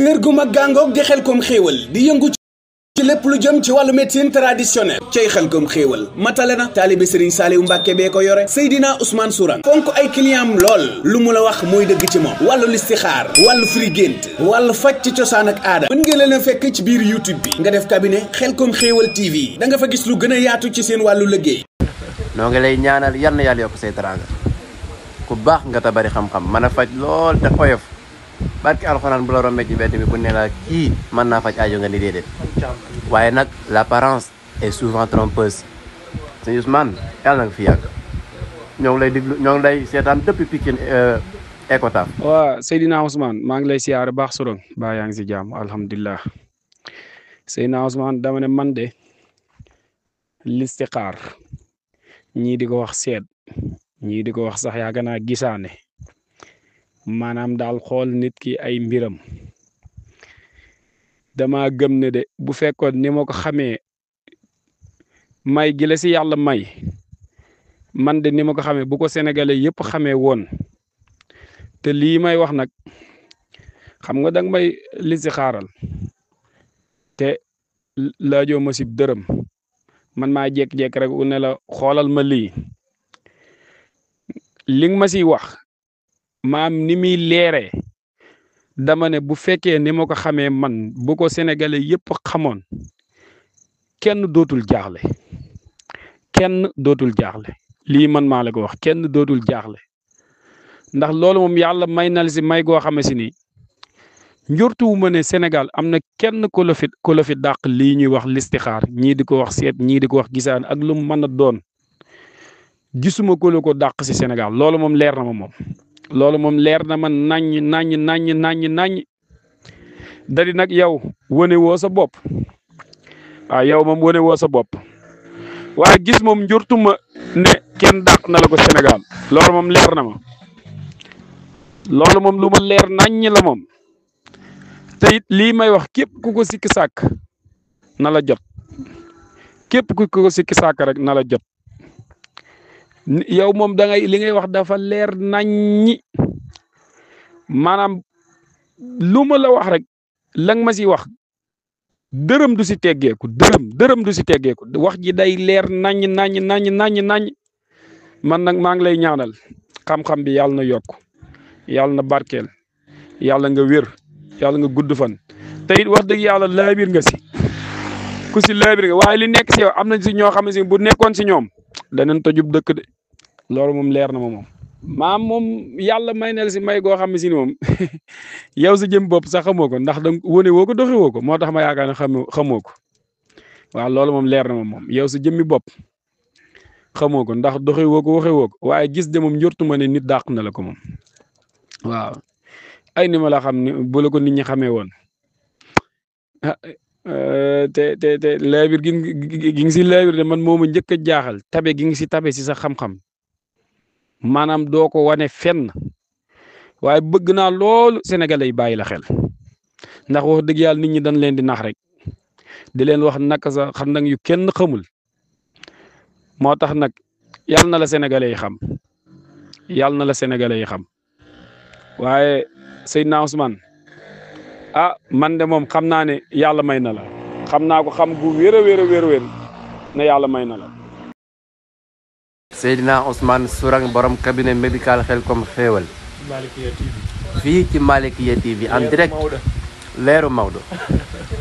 kër gu mag gàngoog di Xelcom xéewal di yëngu ci lépp lu jëm ci wàllu médecine traditionnelle cay Xelcom xéewal matale na taalibe Serigne Saliou Mbacke bee ko yore Seydina Ousmane Sourang fonk ay clientam lool lu mu la wax mooy dëgg ci moom wàllu listixaar wàllu firi gént wàllu faj ci cosaan ak aada mën ngeen leen a fekk ci biir YouTube bi nga def cabinet Xelcom xéewal TV da nga fa gis lu gën a yaatu ci seen wàllu liggéey. noo ngi lay ñaanal yal na yàlla yokk say teraanga ku baax nga ta bari xam-xam mën a faj lool te oyof barki alxuraan bu la rombee ci mbedd mi bu ne la kii mën naa faj aajo nga ni déedéet waaye nag l'apparence est souvent trompeuse. sëñ Ousmane yàlla na nga fi yàgg ñoo ngi lay diglu ñoo ngi lay seetaan depuis Pikine Ecotaf. waaw Seydina Ousmane maa ngi lay siyaare baax Sourang baa yaa ngi si jàmm alhamdulilah Seydina Ousmane dama ne man de listixaar ñii di ko wax seet ñii di ko wax sax yaakaar naa gisaane maanaam daal xool nit ki ay mbiram dama gëm ne de bu fekkoon ni ma ko xamee may gi la si yàlla may man de ni ma ko xamee bu ko sénégalais yëpp xamee woon te lii may wax nag xam nga danga may listixaaral te laajoo ma si dërëm man maa jékki-jékki rek u ne la xoolal ma lii li nga ma siy wax maam ni muy leeree dama ne bu fekkee ni ma ko xamee man bu ko sénégalais yëpp xamoon kenn dootul jaaxle lii man maa la ko wax kenn dootul jaaxle ndax loolu moom yàlla may na la si may goo xam si ni njortuwu ma ne Sénégal am na kenn ku la fi dàq lii ñuy wax listixaar ñii di ko wax seet ñii di ko wax gisaan ak lu mu mën a doon gisuma ko la ko dàq si Sénégal loolu moom leer na ma moom. loolu moom leer na man naññ dadi nag yow wane woo sa bopp waaw yow moom wane woo sa bopp waaye gis moom njortuma ne kenn dàq na la ko Sénégal loolu moom leer na ma loolu moom lu ma leer naññ la moom te it lii may wax képp ku ko sikki sàkk na la jot képp ku ko sikki sàkk rek na la jot yow moom da ngay li ngay wax dafa leer naññi maanaam lu ma la wax rek la nga ma si wax dërëm du si teggeeku dërëm du si teggeeku wax ji day leer naññ man nag maa ngi lay ñaanal xam-xam bi yàlla na yokk yàlla na barkeel yàlla nga wér yàlla nga gudd fan te it wax dëgg yàlla laabir nga si ku si laabir nga waaye li nekk si yow am na si ñoo xam ne si bu nekkoon si ñoom danañ tojub dëkk de loolu moom leer na ma moom maam moom yàlla may na la si may goo xam ne si moom yow sa jëm bopp sax xamoo ko ndax da wane woo ko doxi woo ko moo tax ma yaakaar ne xamoo ko waaw loolu moom leer na ma moom yow sa jëmmi bopp xamoo ko ndax doxi woo ko waxe woo ko waaye gis de moom njortu ma ne nit dàq na la ko moom waaw ay ni ma la xam ne bu la ko nit ñi xamee woon te laabir gi ngi si laabir de man mooma njëkk a jaaxal tabe gi ngi si tabe si sa xam-xam maanaam doo ko wane fenn waaye bëgg naa loolu sénégalais yi bàyyi la xel ndax wax dëgg yàlla nit ñi dañ leen di nax rek di leen wax naka sa xam nag yu kenn xamul moo tax nag yàlla na la sénégalais yi xam waaye Seydina Ousmane man de moom xam naa ne yàlla may na la xam naa ko xam gu wér a wér na yàlla may na la. Seydina Ousmane Sourang borom cabinet médical Xelcom xéewal fii ci Malikia TV en direct leeru Maodo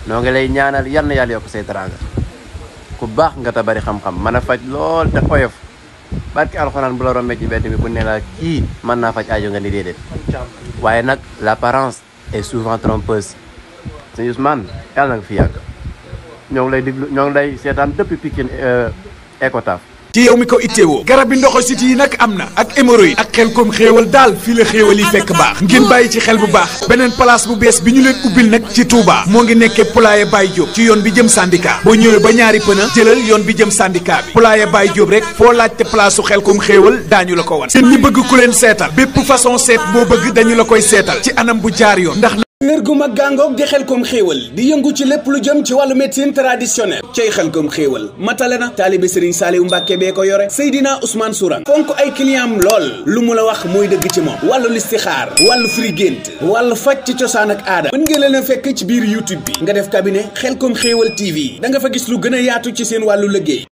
noo ngi lay ñaanal yal na yàlla yokk say teraanga ku baax nga ta bari xam-xam mën a faj lool te oyof barki alxuraan bu la rombee ci mbedd mi bu ne la kii mën naa faj aajo nga ni déedéet waaye nag l'apparence est souvent trompeuse. sëñ Ousmane yàlla na nga fi yàgg ñoo ngi lay diglu ñoo ngi lay seetaan depuis Pikine Ecotaf. ci yow mi ko itteewoo garab bi ndoxo siti yi nag am na ak hémorroïde ak Xelcom xéewal daal fii la xéewal yi fekk baax ngeen bàyyi ci xel bu baax beneen place bu bees bi ñu leen ubbil nag ci Touba moo ngi nekkee Poulaye Baye Diop ci yoon bi jëm syndicat boo ñëwee ba ñaari pëna jëlal yoon bi jëm syndicat bi Poulaye Baye Diop rek foo laajte place su Xelcom xéewal daañu la ko wan seen ñi bëgg ku leen seetal bépp façon seet boo bëgg dañu la koy seetal ci anam bu jaar yoon ndax kër gu mag gàngoog di Xelcom xéewal di yëngu ci lépp lu jëm ci wàllu médecine traditionnelle cay Xelcom xéewal matale na taalibe Serigne Saliou Mbacke bee ko yore Seydina Ousmane Sourang fonk ay client am lool lu mu la wax mooy dëgg ci moom wàllu listixaar wàllu firi gént wàllu faj ci cosaan ak aada mën ngeen leen a fekk ci biir YouTube bi nga def cabinet Xelcom xéewal TV da nga fa gis lu gën a yaatu ci seen wàllu liggéey